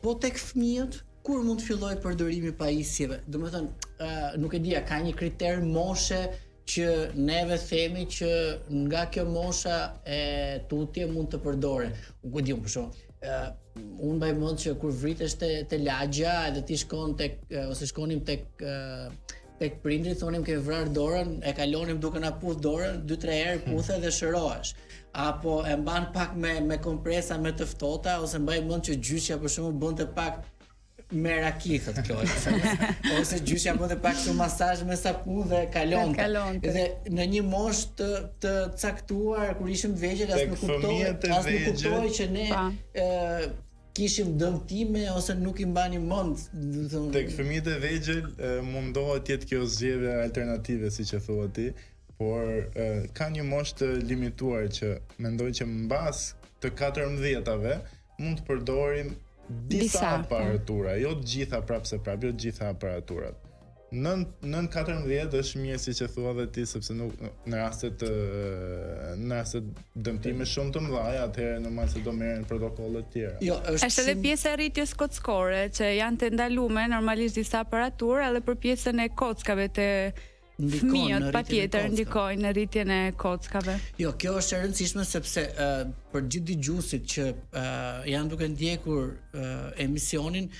Po tek fëmijët, kur mund të fillojë përdorimi i pajisjeve? Domethënë, uh, nuk e di, a ka një kriter moshe që neve themi që nga kjo mosha e tutje mund të përdoren. Unë ku di unë për shembull, uh, unë mbaj mend që kur vritesh te te lagja edhe ti shkon tek ose shkonim tek uh, tek prindrit thonim ke vrarë dorën, e kalonim duke na puth dorën, 2-3 herë hmm. puthe dhe shërohesh. Apo e mban pak me me kompresa me të ftohta ose mbaj mend që gjyshja për shembull bënte pak me raki thot Kloi. ose gjyshja bënte pak shumë masazh me sapun dhe kalonte. kalonte. Dhe në një moshë të të caktuar kur ishim të vegjël as nuk kuptohej, as nuk kuptohej që ne ë kishim dëmtime ose nuk i mbanim mend, do të thonë. Tek fëmijët e vegjël mundohet të jetë kjo zgjedhje alternative siç e thua ti, por e, ka një moshë të limituar që mendoj që mbas të 14-tave mund të përdorim disa, disa po. aparatura, jo të gjitha prapë se prapë, jo të gjitha aparaturat. Nën nën 14 është mirë siç e thua dhe ti sepse nuk në raste të në raste dëmtime shumë të mëdha, atëherë normal se do merren protokolle të tjera. Jo, është është edhe pjesa e rritjes kockore që janë të ndalume normalisht disa aparatura edhe për pjesën e kockave të fëmijët patjetër ndikojnë në rritjen e kockave. Jo, kjo është e rëndësishme sepse uh, për gjithë dëgjuesit që uh, janë duke ndjekur uh, emisionin,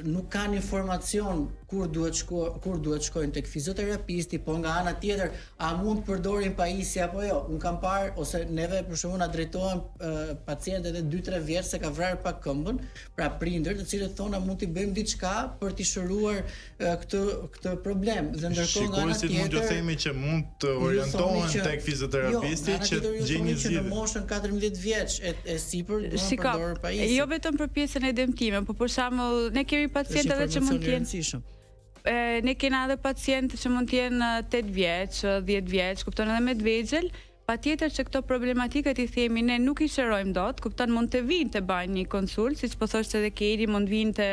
nuk kanë informacion kur duhet shko, kur duhet shkojnë tek fizioterapisti, po nga ana tjetër, a mund të përdorin pajisje apo jo? Un kam parë ose neve për shembull na drejtohen uh, pacientë edhe 2-3 vjeç se ka vrarë pak këmbën, pra prindër të cilët thonë a mund t'i bëjmë diçka për t'i shëruar uh, këtë këtë problem dhe ndërkohë nga ana tjetër mund t'ju themi që mund të orientohen që, tek fizioterapisti jo, që të gjejnë një zgjidhje. Në moshën 14 vjeç e, e sipër duhen përdorur pajisje. Jo vetëm për pjesën e dëmtimeve, por për shembull ne kemi pacientë edhe që mund të jenë e, ne kena edhe pacientë që mund të jenë 8 vjeç, 10 vjeç, kupton edhe me të vegjël, Patjetër që këto problematikat i themi ne nuk i shërojmë dot, kupton mund të vijnë të bajnë një konsult, siç po thoshte edhe Keri, mund vijnë të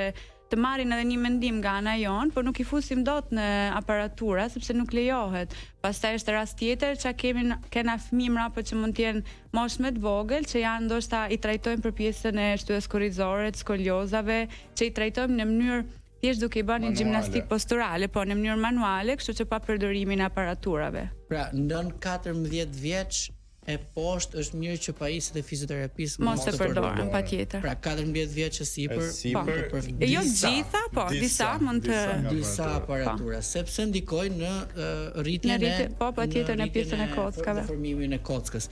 të marrin edhe një mendim nga ana jonë, por nuk i fusim dot në aparatura sepse nuk lejohet. Pastaj është rast tjetër që kemi kena fëmijë mbrapa që mund të jenë moshë më të vogël, që janë ndoshta i trajtojmë për pjesën e shtyllës kurrizore, të skoliozave, që i trajtojmë në mënyrë thjesht duke i bërë një gjimnastikë posturale, po në mënyrë manuale, kështu që pa përdorimin e aparaturave. Pra, nën 14 vjeç e poshtë është mirë që pajisjet e fizioterapisë mos të përdoren patjetër. Pra 14 vjeç e sipër, e sipër po. Për jo të gjitha, po disa, disa mund të disa aparatura, po. sepse ndikojnë në uh, rritjen në rritje, e po patjetër në pjesën e kockave, në formimin e kockës.